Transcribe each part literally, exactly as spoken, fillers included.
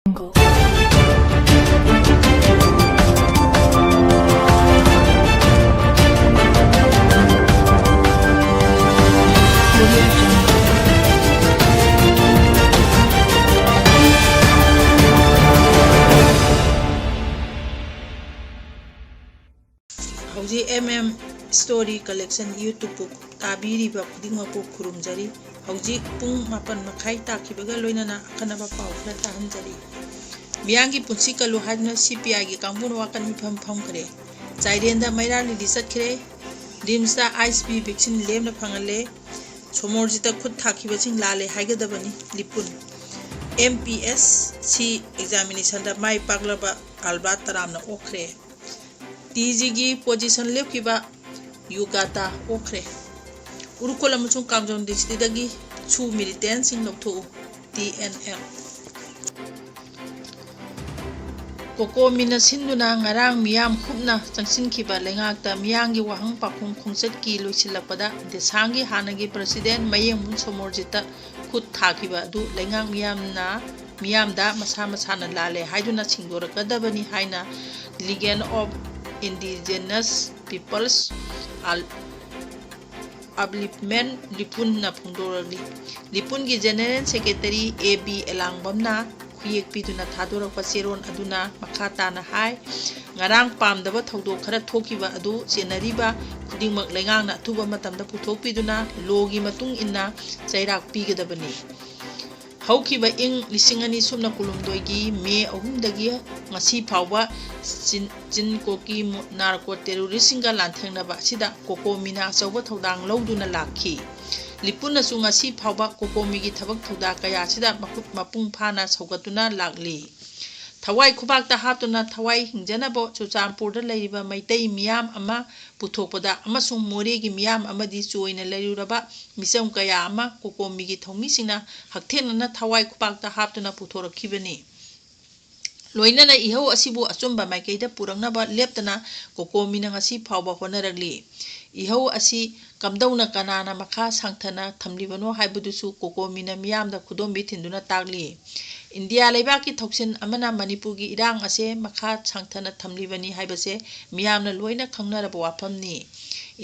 ꯍꯧꯖꯤꯛ M M Story Collection YouTube ꯇꯥꯕꯤꯔꯤꯕ ꯈꯨꯗꯤꯡꯃꯛꯄꯨ ꯈꯨꯔꯨꯝꯖꯔꯤ꯫ ꯍꯧꯖꯤꯛ ꯄꯨꯡ ꯃꯥꯄꯟ ꯃꯈꯥꯏ ꯇꯥꯈꯤꯕꯒ ꯂꯣꯏꯅꯅ ꯑꯈꯟꯅꯕ ꯄꯥꯎ ꯈꯔ ꯇꯥꯍꯟꯖꯔꯤ꯫ ꯃꯤꯌꯥꯝꯒꯤ ꯄꯨꯟꯁꯤ ꯀꯜꯂꯨ ꯍꯥꯏꯗꯨꯅ C P I ꯒꯤ ꯀꯥꯡꯕꯨꯅ ꯋꯥꯀꯟ ꯃꯤꯐꯝ ꯐꯝꯈ꯭ꯔꯦ꯫ ꯆꯥꯏꯔꯦꯟꯗ ꯃꯩꯔꯥ ꯂꯤꯂꯤ ꯆꯠꯈ꯭ꯔꯦ꯫ RIMS ꯇ I S P vaccine ꯂꯦꯝꯅ ꯐꯪꯍꯜꯂꯦ꯫ ꯁꯣꯃꯣꯔꯖꯤꯠꯇ ꯈꯨꯠ ꯊꯥꯈꯤꯕꯁꯤꯡ ꯂꯥꯜꯂꯦ ꯍꯥꯏꯒꯗꯕꯅꯤ꯫ ꯂꯤꯄꯨꯟ꯫ M P S C examination ꯗ ꯃꯥꯏ ꯄꯥꯛꯂꯕ ꯑꯜꯕꯥꯔꯠ ꯇꯔꯥꯝꯅ ꯑꯣꯛꯈ꯭ꯔꯦ꯫ T G ꯒꯤ position ꯂꯦꯞꯈꯤꯕ ꯌꯨꯒꯥꯇꯥ ꯑꯣꯛꯈ꯭ꯔꯦ꯫ ꯎꯔꯤꯈꯣꯜ ꯑꯃꯁꯨꯡ ꯀꯥꯡꯖꯣꯟ district ꯇꯒꯤ ꯁꯨ militant ꯁꯤꯡ ꯂꯧꯊꯣꯛꯎ꯫ T N L꯫ ꯀꯣꯀꯣꯃꯤꯅ ꯁꯤꯟꯗꯨꯅ ꯉꯔꯥꯡ ꯃꯤꯌꯥꯝ ꯍꯨꯞꯅ ꯆꯪꯁꯤꯟꯈꯤꯕ ꯂꯩꯉꯥꯛꯇ ꯃꯤꯌꯥꯝꯒꯤ ꯋꯥꯍꯪ ꯄꯥꯎꯈꯨꯝ ꯈꯣꯡꯆꯠꯀꯤ ꯂꯣꯏꯁꯤꯜꯂꯛꯄꯗ ꯗꯦꯁꯥꯡꯒꯤ ꯍꯥꯟꯅꯒꯤ president ꯃꯌꯦꯡꯕꯨꯡ ꯁꯣꯃꯣꯔꯖꯤꯠꯇ ꯈꯨꯠ ꯊꯥꯈꯤꯕ ꯑꯗꯨ ꯂꯩꯉꯥꯛ ꯃꯤꯌꯥꯝꯅ, ꯃꯤꯌꯥꯝꯗ ꯃꯁꯥ ꯃꯁꯥꯅ ꯂꯥꯜꯂꯦ ꯍꯥꯏꯗꯨꯅ ꯁꯦꯡꯗꯣꯔꯛꯀꯗꯕꯅꯤ ꯍꯥꯏꯅ League of Indigenous Peoples Al-, Upliftment ꯂꯤꯄꯨꯟꯅ ꯐꯣꯡꯗꯣꯔꯛꯂꯤ꯫ ꯂꯤꯄꯨꯟꯒꯤ General Secretary A B ꯑꯦꯂꯥꯡꯕꯝꯅ ꯈꯨꯌꯦꯛ ꯄꯤꯗꯨꯅ ꯊꯥꯗꯣꯔꯛꯄ ꯆꯦꯔꯣꯜ ꯑꯗꯨꯅ ꯃꯈꯥ ꯇꯥꯅ ꯍꯥꯏ, ꯉꯔꯥꯡ ꯄꯥꯝꯗꯕ ꯊꯧꯗꯣꯛ ꯈꯔ ꯊꯣꯛꯈꯤꯕ ꯑꯗꯨ ꯆꯦꯟꯅꯔꯤꯕ ꯈꯨꯗꯤꯡꯃꯛ ꯂꯩꯉꯥꯛꯅ ꯑꯊꯨꯕ ꯃꯇꯝꯗ ꯄꯨꯊꯣꯛꯄꯤꯗꯨꯅ ꯂꯣꯒꯤ ꯃꯇꯨꯡ ꯏꯟꯅ ꯆꯩꯔꯥꯛ ꯄꯤꯒꯗꯕꯅꯤ꯫ ꯍꯧꯈꯤꯕ ꯏꯪ ꯂꯤꯁꯤꯡ ꯑꯅꯤ ꯁꯨꯞꯅ ꯀꯨꯟꯍꯨꯝꯗꯣꯏꯒꯤ ꯃꯦ ꯑꯍꯨꯝꯗꯒꯤ ꯉꯁꯤ ꯐꯥꯎꯕ ꯆꯤꯟ-, ꯆꯤꯟ ꯀꯣꯀꯤ ꯃꯨ-, narco terrorist ꯁꯤꯡꯒ ꯂꯥꯟꯊꯦꯡꯅꯕ ꯑꯁꯤꯗ ꯀꯣꯀꯣꯃꯤꯅ ꯑꯆꯧꯕ ꯊꯧꯗꯥꯡ ꯂꯧꯗꯨꯅ ꯂꯥꯛꯈꯤ꯫ ꯂꯤꯄꯨꯟꯅꯁꯨ ꯉꯁꯤ ꯐꯥꯎꯕ ꯀꯣꯀꯣꯃꯤꯒꯤ ꯊꯕꯛ ꯊꯧꯗꯥ ꯀꯌꯥ ꯑꯁꯤꯗ ꯃꯈꯨꯠ ꯃꯄꯨꯡ ꯐꯥꯅ ꯁꯧꯒꯠꯇꯨꯅ ꯂꯥꯛꯂꯤ꯫ ꯊꯋꯥꯏ ꯈꯨꯕꯥꯛꯇ ꯍꯥꯞꯇꯨꯅ ꯊꯋꯥꯏ ꯍꯤꯡꯖꯅꯕ ꯆꯨꯔꯆꯥꯟꯄꯨꯔꯗ ꯂꯩꯔꯤꯕ ꯃꯩꯇꯩ ꯃꯤꯌꯥꯝ ꯑꯃ ꯄꯨꯊꯣꯛꯄꯗ ꯑꯃꯁꯨꯡ ꯃꯣꯔꯦꯒꯤ ꯃꯤꯌꯥꯝ ꯑꯃꯗꯤ ꯆꯣꯏꯅ ꯂꯩꯔꯨꯔꯕ ꯃꯤꯆꯝ ꯀꯌꯥ ꯑꯃ ꯀꯣꯀꯣꯃꯤꯒꯤ ꯊꯧꯃꯤꯁꯤꯡꯅ ꯍꯛꯊꯦꯡꯅꯅ ꯊꯋꯥꯏ ꯈꯨꯕꯥꯛꯇ ꯍꯥꯞꯇꯨꯅ ꯄꯨꯊꯣꯔꯛꯈꯤꯕꯅꯤ꯫ ꯂꯣꯏꯅꯅ ꯏꯍꯧ ꯑꯁꯤꯕꯨ ꯑꯆꯨꯝꯕ ꯃꯥꯏꯀꯩꯗ ꯄꯨꯔꯛꯅꯕ ꯂꯦꯞꯇꯅ ꯀꯣꯀꯣꯃꯤꯅ ꯉꯁꯤ ꯐꯥꯎꯕ ꯍꯣꯠꯅꯔꯛꯂꯤ꯫ ꯏꯍꯧ ꯑꯁꯤ ꯀꯝꯗꯧꯅ ꯀꯅꯥꯅ ꯃꯈꯥ ꯁꯥꯡꯊꯅ ꯊꯝꯂꯤꯕꯅꯣ ꯍꯥꯏꯕꯗꯨꯁꯨ ꯀꯣꯀꯣꯃꯤꯅ ꯃꯤꯌꯥꯝꯗ ꯈꯨꯗꯣꯝꯕꯤ ꯊꯤꯟꯗꯨꯅ ꯇꯥꯛꯂꯤ꯫ ꯏꯟꯗꯤꯌꯥ ꯂꯩꯕꯥꯛꯀꯤ ꯊꯧꯁꯤꯜ ꯑꯃꯅ ꯃꯅꯤꯄꯨꯔꯒꯤ ꯏꯔꯥꯡ ꯑꯁꯦ ꯃꯈꯥ ꯁꯥꯡꯊꯅ ꯊꯝꯂꯤꯕꯅꯤ ꯍꯥꯏꯕꯁꯦ ꯃꯤꯌꯥꯝꯅ ꯂꯣꯏꯅ ꯈꯪꯅꯔꯕ ꯋꯥꯐꯝꯅꯤ꯫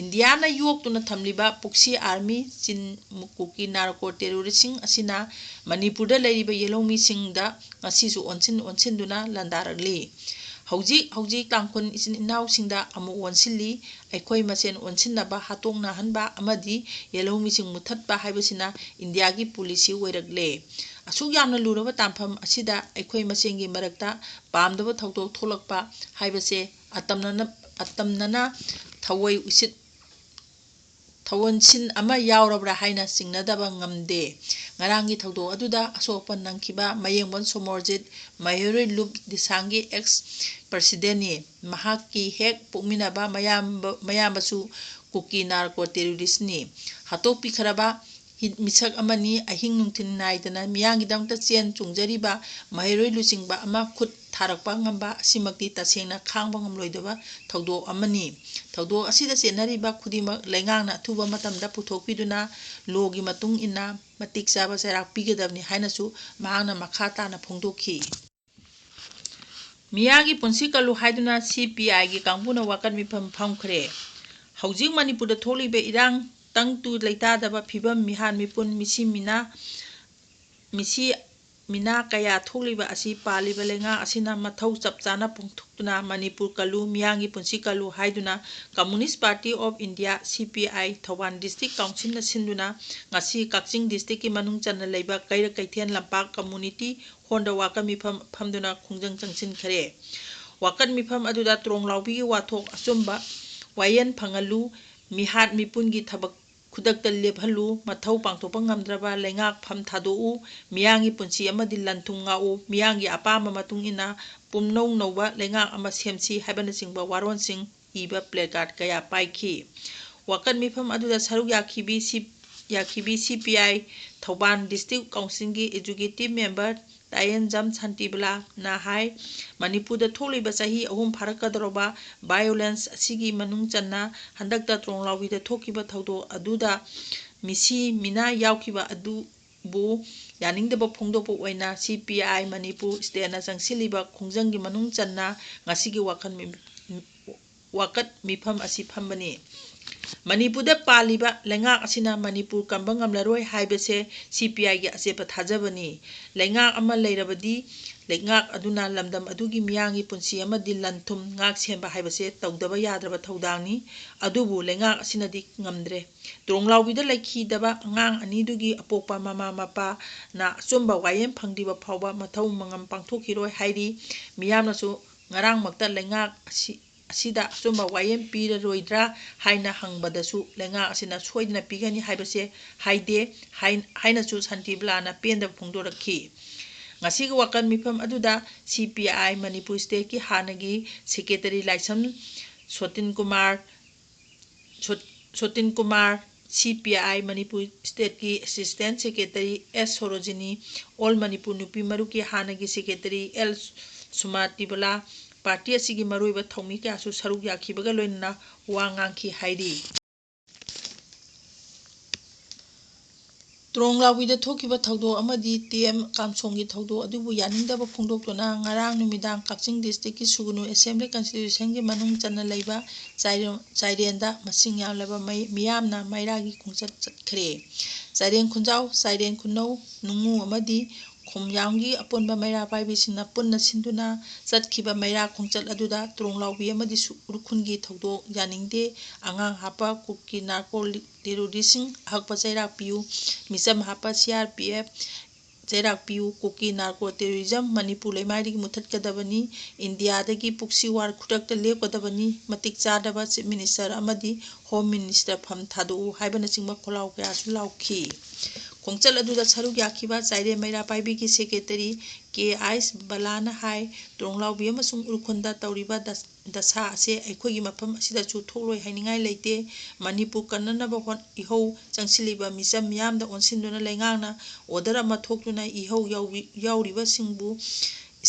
ꯏꯟꯗꯤꯌꯥꯅ ꯌꯣꯛꯇꯨꯅ ꯊꯝꯂꯤꯕ ꯄꯨꯛꯁꯤ ꯑꯥꯔꯃꯤ, ꯆꯤꯟ ꯀꯨꯀꯤ ꯅꯥꯔꯀꯣ ꯇꯦꯔꯣꯔꯤꯁꯁꯤꯡ ꯑꯁꯤꯅ ꯃꯅꯤꯄꯨꯔꯗ ꯂꯩꯔꯤꯕ ꯌꯦꯜꯍꯧꯃꯤꯁꯤꯡꯗ ꯉꯁꯤꯁꯨ ꯑꯣꯟꯁꯤꯟ ꯑꯣꯟꯁꯤꯟꯗꯨꯅ ꯂꯥꯟꯗꯥꯔꯛꯂꯤ꯫ ꯍꯧꯖꯤꯛ ꯍꯧꯖꯤꯛ ꯇꯥꯡꯈꯨꯜ ꯏꯆꯤꯟ ꯏꯅꯥꯎꯁꯤꯡꯗ ꯑꯃꯨꯛ ꯑꯣꯟꯁꯤꯜꯂꯤ꯫ ꯑꯩꯈꯣꯏ ꯃꯁꯦꯟ ꯑꯣꯟꯁꯤꯟꯅꯕ, ꯍꯥꯠꯇꯣꯛ ꯅꯥꯍꯟꯕ ꯑꯃꯗꯤ ꯌꯦꯜꯍꯧꯃꯤꯁꯤꯡ ꯃꯨꯊꯠꯄ ꯍꯥꯏꯕꯁꯤꯅ ꯏꯟꯗꯤꯌꯥꯒꯤ ꯄꯣꯂꯤꯁꯤ ꯑꯣꯏꯔꯛꯂꯦ꯫ ꯑꯁꯨꯛ ꯌꯥꯝꯅ ꯂꯨꯔꯕ ꯇꯥꯟꯐꯝ ꯑꯁꯤꯗ ꯑꯩꯈꯣꯏ ꯃꯁꯦꯟꯒꯤ ꯃꯔꯛꯇ ꯄꯥꯝꯗꯕ ꯊꯧꯗꯣꯛ ꯊꯣꯛꯂꯛꯄ ꯍꯥꯏꯕꯁꯦ ꯑꯇꯝꯅꯅ, ꯑꯇꯝꯅꯅ ꯊꯑꯣꯏ ꯎꯁꯤꯠ ꯊꯑꯣꯟꯁꯤꯟ ꯑꯃ ꯌꯥꯎꯔꯕ꯭ꯔꯥ ꯍꯥꯏꯅ ꯆꯤꯡꯅꯗꯕ ꯉꯝꯗꯦ꯫ ꯉꯔꯥꯡꯒꯤ ꯊꯧꯗꯣꯛ ꯑꯗꯨꯗ ꯑꯁꯣꯛ ꯑꯄꯟ ꯅꯪꯈꯤꯕ ꯃꯌꯦꯡꯕꯟ ꯁꯣꯃꯣꯔꯖꯤꯠ, ꯃꯍꯩꯔꯣꯏ ꯂꯨꯞ ꯗꯤꯁꯥꯡꯒꯤ ex president ꯅꯤ꯫ ꯃꯍꯥꯛꯀꯤ ꯍꯦꯛ ꯄꯣꯛꯃꯤꯟꯅꯕ ꯃꯌꯥꯝꯕ, ꯃꯌꯥꯝꯕꯁꯨ ꯀꯨꯀꯤ ꯅꯥꯔꯀꯣ ꯇꯦꯔꯣꯔꯤꯁꯅꯤ꯫ ꯍꯥꯠꯇꯣꯛꯄꯤꯈ꯭ꯔꯕ ꯍꯤꯠ ꯃꯤꯁꯛ ꯑꯃꯅꯤ꯫ ꯑꯍꯤꯡ ꯅꯨꯡꯊꯤꯜ ꯅꯥꯏꯗꯅ ꯃꯤꯌꯥꯝꯒꯤꯗꯃꯛꯇ ꯆꯦꯟ ꯆꯣꯡꯖꯔꯤꯕ ꯃꯍꯩꯔꯣꯏ ꯂꯨꯆꯤꯡꯕ ꯑꯃ ꯈꯨꯠ ꯊꯥꯔꯛꯄ ꯉꯝꯕ ꯑꯁꯤꯃꯛꯇꯤ ꯇꯁꯦꯡꯅ ꯈꯥꯡꯕ ꯉꯝꯂꯣꯏꯗꯕ ꯊꯧꯗꯣꯛ ꯑꯃꯅꯤ꯫ ꯊꯧꯗꯣꯛ ꯑꯁꯤꯗ ꯆꯦꯟꯅꯔꯤꯕ ꯈꯨꯗꯤꯡꯃꯛ ꯂꯩꯉꯥꯛꯅ ꯑꯊꯨꯕ ꯃꯇꯝꯗ ꯄꯨꯊꯣꯛꯄꯤꯗꯨꯅ ꯂꯣꯒꯤ ꯃꯇꯨꯡ ꯏꯟꯅ ꯃꯇꯤꯛ ꯆꯥꯕ ꯆꯩꯔꯥꯛ ꯄꯤꯒꯗꯕꯅꯤ ꯍꯥꯏꯅꯁꯨ ꯃꯍꯥꯛꯅ ꯃꯈꯥ ꯇꯥꯅ ꯐꯣꯡꯗꯣꯛꯈꯤ꯫ ꯃꯤꯌꯥꯝꯒꯤ ꯄꯨꯟꯁꯤ ꯀꯜꯂꯨ ꯍꯥꯏꯗꯨꯅ ꯁꯤ ꯄꯤ ꯑꯥꯏꯒꯤ ꯀꯥꯡꯕꯨꯅ ꯋꯥꯀꯠ ꯃꯤꯐꯝ ꯐꯝꯈ꯭ꯔꯦ꯫ ꯍꯧꯖꯤꯛ ꯃꯅꯤꯄꯨꯔꯗ ꯊꯣꯛꯂꯤꯕ ꯏꯔꯥꯡ, ꯇꯪ ꯇꯨ ꯂꯩꯇꯥꯗꯕ ꯐꯤꯕꯝ, ꯃꯤꯍꯥꯠ ꯃꯤꯄꯨꯟ, ꯃꯤꯁꯤ ꯃꯤꯅꯥ, ꯃꯤꯁꯤ ꯃꯤꯅꯥ ꯀꯌꯥ ꯊꯣꯛꯂꯤꯕ ꯑꯁꯤ ꯄꯥꯜꯂꯤꯕ ꯂꯩꯉꯥꯛ ꯑꯁꯤꯅ ꯃꯊꯧ ꯆꯞ ꯆꯥꯅ ꯄꯥꯡꯊꯣꯛꯇꯨꯅ ꯃꯅꯤꯄꯨꯔ ꯀꯜꯂꯨ, ꯃꯤꯌꯥꯝꯒꯤ ꯄꯨꯟꯁꯤ ꯀꯜꯂꯨ ꯍꯥꯏꯗꯨꯅ Communist Party of India, C P I, Thoubal District Council ꯅ ꯁꯤꯟꯗꯨꯅ ꯉꯁꯤ ꯀꯛꯆꯤꯡ district ꯀꯤ ꯃꯅꯨꯡ ꯆꯟꯅ ꯂꯩꯕ ꯀꯩꯔꯛ ꯀꯩꯊꯦꯜ ꯂꯝꯄꯥꯛ community hall ꯗ ꯋꯥꯀꯠ ꯃꯤꯐꯝ ꯐꯝꯗꯨꯅ ꯈꯣꯡꯖꯪ ꯆꯪꯁꯤꯟꯈꯔꯦ꯫ ꯋꯥꯀꯠ ꯃꯤꯐꯝ ꯑꯗꯨꯗ ꯇ꯭ꯔꯣꯡꯂꯥꯎꯕꯤꯒꯤ ꯋꯥꯊꯣꯛ ꯑꯆꯨꯝꯕ ꯋꯥꯌꯦꯜ ꯐꯪꯍꯜꯂꯨ, ꯃꯤꯍꯥꯠ ꯃꯤꯄꯨꯟꯒꯤ ꯊꯕꯛ ꯈꯨꯗꯛꯇ ꯂꯦꯞꯍꯜꯂꯨ, ꯃꯊꯧ ꯄꯥꯡꯊꯣꯛꯄ ꯉꯝꯗ꯭ꯔꯕ ꯂꯩꯉꯥꯛ ꯐꯝ ꯊꯥꯗꯣꯛꯎ, ꯃꯤꯌꯥꯝꯒꯤ ꯄꯨꯟꯁꯤ ꯑꯃꯗꯤ ꯂꯟ ꯊꯨꯝ ꯉꯥꯛꯎ, ꯃꯤꯌꯥꯝꯒꯤ ꯑꯄꯥꯝꯕ ꯃꯇꯨꯡ ꯏꯟꯅ ꯄꯨꯝꯅꯧ ꯅꯧꯕ ꯂꯩꯉꯥꯛ ꯑꯃ ꯁꯦꯝꯁꯤ ꯍꯥꯏꯕꯅꯆꯤꯡꯕ ꯋꯥꯔꯣꯜꯁꯤꯡ ꯏꯕ placard ꯀꯌꯥ ꯄꯥꯏꯈꯤ꯫ ꯋꯥꯀꯠ ꯃꯤꯐꯝ ꯑꯗꯨꯗ ꯁꯔꯨꯛ ꯌꯥꯈꯤꯕꯤ ꯁꯤ-, ꯌꯥꯈꯤꯕꯤ C P I Thoubal District Council ꯒꯤ Executive Member ꯇꯥꯌꯦꯟꯖꯝ ꯁꯥꯟꯇꯤꯕꯂꯥꯅ ꯍꯥꯏ, ꯃꯅꯤꯄꯨꯔꯗ ꯊꯣꯛꯂꯤꯕ ꯆꯍꯤ ꯑꯍꯨꯝ ꯐꯥꯔꯛꯀꯗꯧꯔꯕ violence ꯑꯁꯤꯒꯤ ꯃꯅꯨꯡ ꯆꯟꯅ ꯍꯟꯗꯛꯇ ꯇ꯭ꯔꯣꯡꯂꯥꯎꯕꯤꯗ ꯊꯣꯛꯈꯤꯕ ꯊꯧꯗꯣꯛ ꯑꯗꯨꯗ ꯃꯤꯁꯤ ꯃꯤꯅꯥ ꯌꯥꯎꯈꯤꯕ ꯑꯗꯨꯕꯨ ꯌꯥꯅꯤꯡꯗꯕ ꯐꯣꯡꯗꯣꯛꯄ ꯑꯣꯏꯅ ꯁꯤ ꯄꯤ ꯑꯥꯏ ꯃꯅꯤꯄꯨꯔ ꯁ꯭ꯇꯦꯠꯅ ꯆꯪꯁꯤꯜꯂꯤꯕ ꯈꯣꯡꯖꯪꯒꯤ ꯃꯅꯨꯡ ꯆꯟꯅ ꯉꯁꯤꯒꯤ ꯋꯥꯀꯠ ꯃꯤ-, ꯋꯥꯀꯠ ꯃꯤꯐꯝ ꯑꯁꯤ ꯐꯝꯕꯅꯤ꯫ ꯃꯅꯤꯄꯨꯔꯗ ꯄꯥꯜꯂꯤꯕ ꯂꯩꯉꯥꯛ ꯑꯁꯤꯅ ꯃꯅꯤꯄꯨꯔ ꯀꯟꯕ ꯉꯝꯂꯔꯣꯏ ꯍꯥꯏꯕꯁꯦ ꯁꯤ ꯄꯤ ꯑꯥꯏꯒꯤ ꯑꯆꯦꯠꯄ ꯊꯥꯖꯕꯅꯤ꯫ ꯂꯩꯉꯥꯛ ꯑꯃ ꯂꯩꯔꯕꯗꯤ ꯂꯩꯉꯥꯛ ꯑꯗꯨꯅ ꯂꯝꯗꯝ ꯑꯗꯨꯒꯤ ꯃꯤꯌꯥꯝꯒꯤ ꯄꯨꯟꯁꯤ ꯑꯃꯗꯤ ꯂꯟ ꯊꯨꯝ ꯉꯥꯛ ꯁꯦꯟꯕ ꯍꯥꯏꯕꯁꯦ ꯇꯧꯗꯕ ꯌꯥꯗ꯭ꯔꯕ ꯊꯧꯗꯥꯡꯅꯤ꯫ ꯑꯗꯨꯕꯨ ꯂꯩꯉꯥꯛ ꯑꯁꯤꯅꯗꯤ ꯉꯝꯗ꯭ꯔꯦ꯫ ꯇ꯭ꯔꯣꯡꯂꯥꯎꯕꯤꯗ ꯂꯩꯈꯤꯗꯕ ꯑꯉꯥꯡ ꯑꯅꯤꯗꯨꯒꯤ ꯑꯄꯣꯛꯄ ꯃꯃꯥ ꯃꯄꯥꯅ ꯑꯆꯨꯝꯕ ꯋꯥꯌꯦꯜ ꯐꯪꯗ꯭ꯔꯤꯕ ꯐꯥꯎꯕ ꯃꯊꯧ ꯃꯉꯝ ꯄꯥꯡꯊꯣꯛꯈꯤꯔꯣꯏ ꯍꯥꯏꯔꯤ꯫ ꯃꯤꯌꯥꯝꯅꯁꯨ ꯉꯔꯥꯡꯃꯛꯇ ꯂꯩꯉꯥꯛ ꯑꯁꯤ, ꯑꯁꯤꯗ ꯑꯆꯨꯝꯕ ꯋꯥꯌꯦꯜ ꯄꯤꯔꯔꯣꯏꯗ꯭ꯔꯥ ꯍꯥꯏꯅ ꯍꯪꯕꯗꯁꯨ ꯂꯩꯉꯥꯛ ꯑꯁꯤꯅ ꯁꯣꯏꯗꯅ ꯄꯤꯒꯅꯤ ꯍꯥꯏꯕꯁꯦ ꯍꯥꯏꯗꯦ ꯍꯥꯏ-, ꯍꯥꯏꯅꯁꯨ ꯁꯥꯟꯇꯤꯕꯂꯥꯅ ꯄꯦꯟꯗꯕ ꯐꯣꯡꯗꯣꯔꯛꯈꯤ꯫ ꯉꯁꯤꯒꯤ ꯋꯥꯀꯠ ꯃꯤꯐꯝ ꯑꯗꯨꯗ ꯁꯤ ꯄꯤ ꯑꯥꯏ ꯃꯅꯤꯄꯨꯔ ꯁ꯭ꯇꯦꯠꯀꯤ ꯍꯥꯟꯅꯒꯤ ꯁꯦꯀ꯭ꯔꯦꯇꯔꯤ ꯂꯥꯏꯁ꯭ꯔꯝ ꯁꯣꯇꯤꯟ ꯀꯨꯃꯥꯔ, ꯁꯣ-, ꯁꯣꯇꯤꯟ ꯀꯨꯃꯥꯔ, ꯁꯤ ꯄꯤ ꯑꯥꯏ ꯃꯅꯤꯄꯨꯔ ꯁ꯭ꯇꯦꯠꯀꯤ ꯑꯦꯁꯤꯁ꯭ꯇꯦꯟꯠ ꯁꯦꯀ꯭ꯔꯦꯇꯔꯤ ꯑꯦꯁ ꯁꯣꯔꯣꯖꯤꯅꯤ, ꯑꯣꯜ ꯃꯅꯤꯄꯨꯔ ꯅꯨꯄꯤ ꯃꯔꯨꯞꯀꯤ ꯍꯥꯟꯅꯒꯤ ꯁꯦꯀ꯭ꯔꯦꯇꯔꯤ ꯑꯦꯜ ꯁꯨꯃꯥꯇꯤꯕꯂꯥ, ꯄꯥꯔꯇꯤ ꯑꯁꯤꯒꯤ ꯃꯔꯨꯑꯣꯏꯕ ꯊꯧꯃꯤ ꯀꯌꯥꯁꯨ ꯁꯔꯨꯛ ꯌꯥꯈꯤꯕꯒ ꯂꯣꯏꯅꯅ ꯋꯥ ꯉꯥꯡꯈꯤ ꯍꯥꯏꯔꯤ꯫ ꯇ꯭ꯔꯣꯡꯂꯥꯎꯕꯤꯗ ꯊꯣꯛꯈꯤꯕ ꯊꯧꯗꯣꯛ ꯑꯃꯗꯤ ꯇꯤ ꯑꯦꯝ ꯀꯥꯝꯁꯣꯡꯒꯤ ꯊꯧꯗꯣꯛ ꯑꯗꯨꯕꯨ ꯌꯥꯅꯤꯡꯗꯕ ꯐꯣꯡꯗꯣꯛꯇꯨꯅ ꯉꯔꯥꯡ ꯅꯨꯃꯤꯗꯥꯡ ꯀꯛꯆꯤꯡ ꯗꯤꯁꯇ꯭ꯔꯤꯛꯀꯤ ꯁꯨꯒꯅꯨ ꯑꯦꯁꯦꯝꯕ꯭ꯂꯤ ꯀꯟꯁꯇꯤꯇ꯭ꯌꯨꯁꯟꯒꯤ ꯃꯅꯨꯡ ꯆꯟꯅ ꯂꯩꯕ ꯆꯥꯏꯔꯣ-, ꯆꯥꯏꯔꯦꯟꯗ ꯃꯁꯤꯡ ꯌꯥꯝꯂꯕ ꯃꯩ-, ꯃꯤꯌꯥꯝꯅ ꯃꯩꯔꯥꯒꯤ ꯈꯣꯡꯆꯠ ꯆꯠꯈ꯭ꯔꯦ꯫ ꯆꯥꯏꯔꯦꯟ ꯈꯨꯟꯖꯥꯎ, ꯆꯥꯏꯔꯦꯟ ꯈꯨꯅꯧ, ꯅꯨꯡꯉꯨ ꯑꯃꯗꯤ ꯈꯣꯝꯌꯥꯝꯒꯤ ꯑꯄꯨꯟꯕ ꯃꯩꯔꯥ ꯄꯥꯏꯕꯤꯁꯤꯡꯅ ꯄꯨꯟꯅ ꯁꯤꯟꯗꯨꯅ ꯆꯠꯈꯤꯕ ꯃꯩꯔꯥ ꯈꯣꯡꯆꯠ ꯑꯗꯨꯗ ꯇ꯭ꯔꯣꯡꯂꯥꯎꯕꯤ ꯑꯃꯗꯤ ꯁꯨ-, ꯎꯈ꯭ꯔꯨꯜꯒꯤ ꯊꯧꯗꯣꯛ ꯌꯥꯅꯤꯡꯗꯦ, ꯑꯉꯥꯡ ꯍꯥꯞꯄ ꯀꯨꯀꯤ ꯅꯥꯔꯀꯣ ꯂꯤ-, ꯇꯦꯔꯣꯔꯤꯁꯁꯤꯡ ꯑꯍꯛꯄ ꯆꯩꯔꯥꯛ ꯄꯤꯌꯨ, ꯃꯤꯆꯝ ꯍꯥꯞꯄ ꯁꯤ ꯑꯥꯔ ꯄꯤ ꯑꯦꯐ ꯆꯩꯔꯥꯛ ꯄꯤꯌꯨ, ꯀꯨꯀꯤ ꯅꯥꯔꯀꯣ ꯇꯦꯔꯣꯔꯤꯖꯝ ꯃꯅꯤꯄꯨꯔ ꯂꯩꯃꯥꯏꯗꯒꯤ ꯃꯨꯊꯠꯀꯗꯕꯅꯤ, ꯏꯟꯗꯤꯌꯥꯗꯒꯤ ꯄ꯭ꯔꯣꯛꯁꯤ ꯋꯥꯔ ꯈꯨꯗꯛꯇ ꯂꯦꯞꯀꯗꯕꯅꯤ, ꯃꯇꯤꯛ ꯆꯥꯗꯕ ꯆꯤꯐ ꯃꯤꯅꯤꯁꯇꯔ ꯑꯃꯗꯤ ꯍꯣꯝ ꯃꯤꯅꯤꯁꯇꯔ ꯐꯝ ꯊꯥꯗꯣꯛꯎ ꯍꯥꯏꯕꯅꯆꯤꯡꯕ ꯈꯣꯜꯂꯥꯎ ꯀꯌꯥꯁꯨ ꯂꯥꯎꯈꯤ꯫ ꯈꯣꯡꯆꯠ ꯑꯗꯨꯗ ꯁꯔꯨꯛ ꯌꯥꯈꯤꯕ ꯆꯥꯏꯔꯦꯟ ꯃꯩꯔꯥ ꯄꯥꯏꯕꯤꯒꯤ ꯁꯦꯀ꯭ꯔꯦꯇꯔꯤ ꯀꯦ ꯑꯥꯏꯁ ꯕꯂꯥꯅ ꯍꯥꯏ, ꯇ꯭ꯔꯣꯡꯂꯥꯎꯕꯤ ꯑꯃꯁꯨꯡ ꯎꯈ꯭ꯔꯨꯜꯗ ꯇꯧꯔꯤꯕ ꯗ-, ꯗꯁꯥ ꯑꯁꯦ ꯑꯩꯈꯣꯏꯒꯤ ꯃꯐꯝ ꯑꯁꯤꯗꯁꯨ ꯊꯣꯛꯂꯣꯏ ꯍꯥꯏꯅꯤꯡꯉꯥꯏ ꯂꯩꯇꯦ꯫ ꯃꯅꯤꯄꯨꯔ ꯀꯟꯅꯅꯕ ꯍꯣꯠ-, ꯏꯍꯧ ꯆꯪꯁꯤꯜꯂꯤꯕ ꯃꯤꯆꯝ ꯃꯤꯌꯥꯝꯗ ꯑꯣꯟꯁꯤꯟꯗꯨꯅ ꯂꯩꯉꯥꯛꯅ ꯑꯣꯔꯗꯔ ꯑꯃ ꯊꯣꯛꯇꯨꯅ ꯏꯍꯧ ꯌꯥꯎꯕꯤ-, ꯌꯥꯎꯔꯤꯕꯁꯤꯡꯕꯨ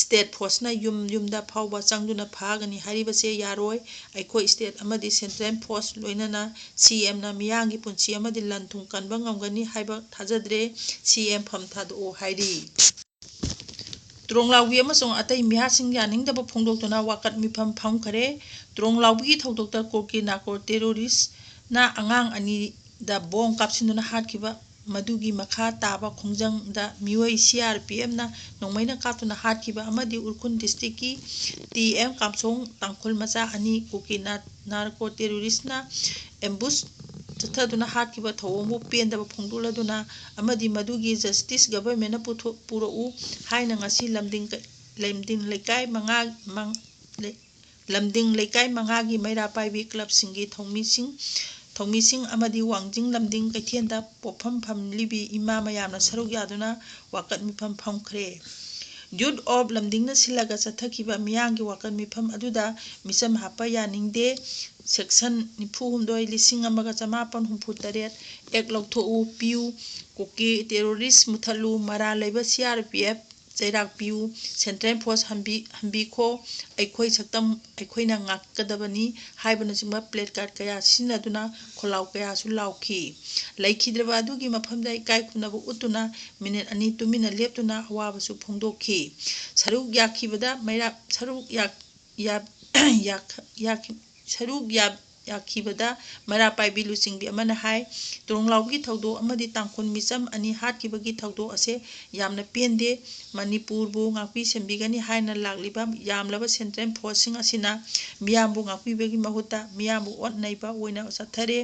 state forceꯅ ꯌꯨꯝ ꯌꯨꯝꯗ ꯐꯥꯎꯕ ꯆꯪꯗꯨꯅ ꯐꯥꯒꯅꯤ ꯍꯥꯏꯔꯤꯕꯁꯦ ꯌꯥꯔꯣꯏ꯫ ꯑꯩꯈꯣꯏ state ꯑꯃꯗꯤ central force ꯂꯣꯏꯅꯅ CMꯅ ꯃꯤꯌꯥꯝꯒꯤ ꯄꯨꯟꯁꯤ ꯑꯃꯗꯤ ꯂꯟ ꯊꯨꯝ ꯀꯟꯕ ꯉꯝꯒꯅꯤ ꯍꯥꯏꯕ ꯊꯥꯖꯗ꯭ꯔꯦ꯫ CM ꯐꯝ ꯊꯥꯗꯣꯛꯎ ꯍꯥꯏꯔꯤ꯫ ꯇ꯭ꯔꯣꯡꯂꯥꯎꯕꯤ ꯑꯃꯁꯨꯡ ꯑꯇꯩ ꯃꯤꯍꯥꯠꯁꯤꯡ ꯌꯥꯅꯤꯡꯗꯕ ꯐꯣꯡꯗꯣꯛꯇꯨꯅ ꯋꯥꯀꯠ ꯃꯤꯐꯝ ꯐꯝꯈꯔꯦ꯫ ꯇ꯭ꯔꯣꯡꯂꯥꯎꯕꯤꯒꯤ ꯊꯧꯗꯣꯛꯇ ꯀꯨꯀꯤ narco terroristꯅ ꯑꯉꯥꯡ ꯑꯅꯤꯗ ꯕꯣꯝ ꯀꯥꯞꯁꯤꯟꯗꯨꯅ ꯍꯥꯠꯈꯤꯕ, ꯃꯗꯨꯒꯤ ꯃꯈꯥ ꯇꯥꯕ ꯈꯣꯡꯖꯪꯗ ꯃꯤꯑꯣꯏ CRPFꯅ ꯅꯣꯡꯃꯩꯅ ꯀꯥꯞꯇꯨꯅ ꯍꯥꯠꯈꯤꯕ ꯑꯃꯗꯤ ꯎꯈ꯭ꯔꯨꯜ districtꯀꯤ ꯇꯤ ꯑꯦꯝ ꯀꯥꯝꯁꯣꯡ ꯇꯥꯡꯈꯨꯜ ꯃꯆꯥ ꯑꯅꯤ ꯀꯨꯀꯤ ꯅꯥ-, narco terroristꯅ ambush ꯆꯠꯊꯗꯨꯅ ꯍꯥꯠꯈꯤꯕ ꯊꯧꯑꯣꯡꯕꯨ ꯄꯦꯟꯗꯕ ꯐꯣꯡꯗꯣꯛꯂꯗꯨꯅ ꯑꯃꯗꯤ ꯃꯗꯨꯒꯤ justice governmentꯅ ꯄꯨꯊꯣꯛ-, ꯄꯨꯔꯛꯎ ꯍꯥꯏꯅ ꯉꯁꯤ ꯂꯝꯗꯤꯡ ꯀ-, ꯂꯝꯗꯤꯡ ꯂꯩꯀꯥꯏ ꯃꯉꯥ, ꯃꯪ-, ꯂꯩ-, ꯂꯝꯗꯤꯡ ꯂꯩꯀꯥꯏ ꯃꯉꯥꯒꯤ ꯃꯩꯔꯥ ꯄꯥꯏꯕꯤ clubꯁꯤꯡꯒꯤ ꯊꯧꯃꯤꯁꯤꯡ, ꯊꯧꯃꯤꯁꯤꯡ ꯑꯃꯗꯤ ꯋꯥꯡꯖꯤꯡ ꯂꯝꯗꯤꯡ ꯀꯩꯊꯦꯜꯗ ꯄꯣꯠꯐꯝ ꯐꯝꯂꯤꯕꯤ ꯏꯃꯥ ꯃꯌꯥꯝꯅ ꯁꯔꯨꯛ ꯌꯥꯗꯨꯅ ꯋꯥꯀꯠ ꯃꯤꯐꯝ ꯐꯝꯈ꯭ꯔꯦ꯫ Youth of ꯂꯝꯗꯤꯡꯅ ꯁꯤꯜꯂꯒ ꯆꯠꯊꯈꯤꯕ ꯃꯤꯌꯥꯝꯒꯤ ꯋꯥꯀꯠ ꯃꯤꯐꯝ ꯑꯗꯨꯗ ꯃꯤꯆꯝ ꯍꯥꯞꯄ ꯌꯥꯅꯤꯡꯗꯦ, section ꯅꯤꯐꯨ ꯍꯨꯝꯗꯣꯏ, ꯂꯤꯁꯤꯡ ꯑꯃꯒ ꯆꯃꯥꯄꯟ ꯍꯨꯝꯐꯨ ꯇꯔꯦꯠ Act ꯂꯧꯊꯣꯛꯎ, ꯄꯤꯌꯨ, ꯀꯨꯀꯤ terrorist ꯃꯨꯊꯠꯂꯨ, ꯃꯔꯥꯜ ꯂꯩꯕ CRPF ꯆꯩꯔꯥꯛ ꯄꯤꯌꯨ, central force ꯍꯟꯕꯤ-, ꯍꯟꯕꯤꯈꯣ, ꯑꯩꯈꯣꯏ ꯁꯛꯇꯝ ꯑꯩꯈꯣꯏꯅ ꯉꯥꯛꯀꯗꯕꯅꯤ ꯍꯥꯏꯕꯅꯆꯤꯡꯕ placard ꯀꯌꯥ ꯁꯤꯖꯤꯟꯅꯗꯨꯅ ꯈꯣꯜꯂꯥꯎ ꯀꯌꯥꯁꯨ ꯂꯥꯎꯈꯤ꯫ ꯂꯩꯈꯤꯗ꯭ꯔꯕ ꯑꯗꯨꯒꯤ ꯃꯐꯝꯗ ꯏꯀꯥꯏ ꯈꯨꯝꯅꯕ ꯎꯠꯇꯨꯅ minute ꯑꯅꯤ ꯇꯨꯃꯤꯟꯅ ꯂꯦꯞꯇꯨꯅ ꯑꯋꯥꯕꯁꯨ ꯐꯣꯡꯗꯣꯛꯈꯤ꯫ ꯁꯔꯨꯛ ꯌꯥꯈꯤꯕꯗ ꯃꯩꯔꯥ-, ꯁꯔꯨꯛ ꯌꯥ-, ꯌꯥ-, ꯌꯥꯈ-, ꯌꯥꯈꯤ-, ꯁꯔꯨꯛ ꯌꯥ-, ꯌꯥꯈꯤꯕꯗ ꯃꯩꯔꯥ ꯄꯥꯏꯕꯤ ꯂꯨꯆꯤꯡꯕꯤ ꯑꯃꯅ ꯍꯥꯏ, ꯇ꯭ꯔꯣꯡꯂꯥꯎꯒꯤ ꯊꯧꯗꯣꯛ ꯑꯃꯗꯤ ꯇꯥꯡꯈꯨꯜ ꯃꯤꯆꯝ ꯑꯅꯤ ꯍꯥꯠꯈꯤꯕꯒꯤ ꯊꯧꯗꯣꯛ ꯑꯁꯦ ꯌꯥꯝꯅ ꯄꯦꯟꯗꯦ꯫ ꯃꯅꯤꯄꯨꯔꯕꯨ ꯉꯥꯛꯄꯤ ꯁꯦꯟꯕꯤꯒꯅꯤ ꯍꯥꯏꯅ ꯂꯥꯛꯂꯤꯕ ꯌꯥꯝꯂꯕ central forceꯁꯤꯡ ꯑꯁꯤꯅ ꯃꯤꯌꯥꯝꯕꯨ ꯉꯥꯛꯄꯤꯕꯒꯤ ꯃꯍꯨꯠꯇ ꯃꯤꯌꯥꯝꯕꯨ ꯑꯣꯠ ꯅꯩꯕ ꯑꯣꯏꯅ ꯆꯠꯊꯔꯦ꯫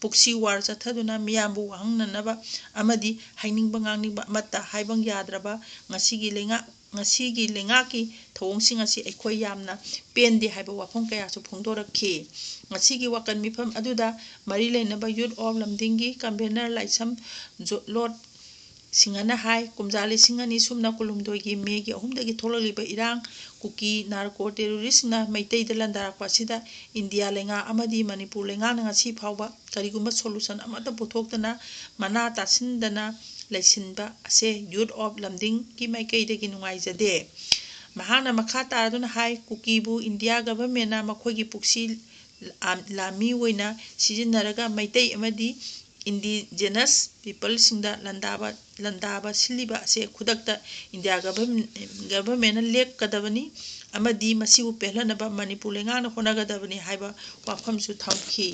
Proxy war ꯆꯠꯊꯗꯨꯅ ꯃꯤꯌꯥꯝꯕꯨ ꯋꯥꯍꯪꯅꯅꯕ ꯑꯃꯗꯤ ꯍꯥꯏꯅꯤꯡꯕ ꯉꯥꯡꯅꯤꯡꯕ ꯑꯃꯠꯇ ꯍꯥꯏꯕ ꯌꯥꯗ꯭ꯔꯕ ꯉꯁꯤꯒꯤ ꯂꯩꯉꯥꯛ ꯉꯁꯤꯒꯤ ꯂꯩꯉꯥꯛꯀꯤ ꯊꯧꯑꯣꯡꯁꯤꯡ ꯑꯁꯤ ꯑꯩꯈꯣꯏ ꯌꯥꯝꯅ ꯄꯦꯟꯗꯦ ꯍꯥꯏꯕ ꯋꯥꯐꯝ ꯀꯌꯥꯁꯨ ꯐꯣꯡꯗꯣꯔꯛꯈꯤ꯫ ꯉꯁꯤꯒꯤ ꯋꯥꯀꯠ ꯃꯤꯐꯝ ꯑꯗꯨꯗ ꯃꯔꯤ ꯂꯩꯅꯕ Youth of ꯂꯝꯗꯤꯡꯒꯤ convener ꯂꯥꯏꯁ꯭ꯔꯝ ꯖꯣ-, ꯂꯣꯠ ꯁꯤꯡꯍꯅ ꯍꯥꯏ, ꯀꯨꯝꯖꯥ ꯂꯤꯁꯤꯡ ꯑꯅꯤ ꯁꯨꯞꯅ ꯀꯨꯟꯍꯨꯝꯗꯣꯏꯒꯤ ꯃꯦꯒꯤ ꯑꯍꯨꯝꯗꯒꯤ ꯊꯣꯛꯂꯛꯂꯤꯕ ꯏꯔꯥꯡ, ꯀꯨꯀꯤ narco terroristꯅ ꯃꯩꯇꯩꯗ ꯂꯥꯟꯗꯥꯔꯛꯄ ꯑꯁꯤꯗ ꯏꯟꯗꯤꯌꯥ ꯂꯩꯉꯥꯛ ꯑꯃꯗꯤ ꯃꯅꯤꯄꯨꯔ ꯂꯩꯉꯥꯛꯅ ꯉꯁꯤ ꯐꯥꯎꯕ ꯀꯔꯤꯒꯨꯝꯕ solution ꯑꯃꯠꯇ ꯄꯨꯊꯣꯛꯇꯅ ꯃꯅꯥ ꯇꯥꯁꯤꯟꯗꯅ ꯂꯩꯁꯤꯟꯕ ꯑꯁꯦ Youth of ꯂꯝꯗꯤꯡꯒꯤ ꯃꯥꯏꯀꯩꯗꯒꯤ ꯅꯨꯡꯉꯥꯏꯖꯗꯦ꯫ ꯃꯍꯥꯛꯅ ꯃꯈꯥ ꯇꯥꯗꯨꯅ ꯍꯥꯏ, ꯀꯨꯀꯤꯕꯨ ꯏꯟꯗꯤꯌꯥ ꯒꯚꯔꯟꯃꯦꯟꯅ ꯃꯈꯣꯏꯒꯤ ꯄꯨꯛꯁꯤ ꯂꯥ-, ꯂꯥꯟꯃꯤ ꯑꯣꯏꯅ ꯁꯤꯖꯤꯟꯅꯔꯒ ꯃꯩꯇꯩ ꯑꯃꯗꯤ indigenous peopleꯁꯤꯡꯗ ꯂꯥꯟꯗꯥꯕ, ꯂꯥꯟꯗꯥꯕ ꯁꯤꯜꯂꯤꯕ ꯑꯁꯦ ꯈꯨꯗꯛꯇ ꯏꯟꯗꯤꯌꯥ ꯒꯚꯔꯟ-, ꯒꯚꯔꯟꯃꯦꯟꯅ ꯂꯦꯞꯀꯗꯕꯅꯤ ꯑꯃꯗꯤ ꯃꯁꯤꯕꯨ ꯄꯦꯜꯍꯟꯅꯕ ꯃꯅꯤꯄꯨꯔ ꯂꯩꯉꯥꯛꯅ ꯍꯣꯠꯅꯒꯗꯕꯅꯤ ꯍꯥꯏꯕ ꯋꯥꯐꯝꯁꯨ ꯊꯝꯈꯤ꯫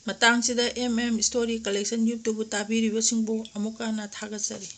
ꯃꯇꯥꯡꯁꯤꯗ M M Story Collection YouTubeꯕꯨ ꯇꯥꯕꯤꯔꯤꯕꯁꯤꯡꯕꯨ ꯑꯃꯨꯛꯀ ꯍꯟꯅ ꯊꯥꯒꯠꯆꯔꯤ꯫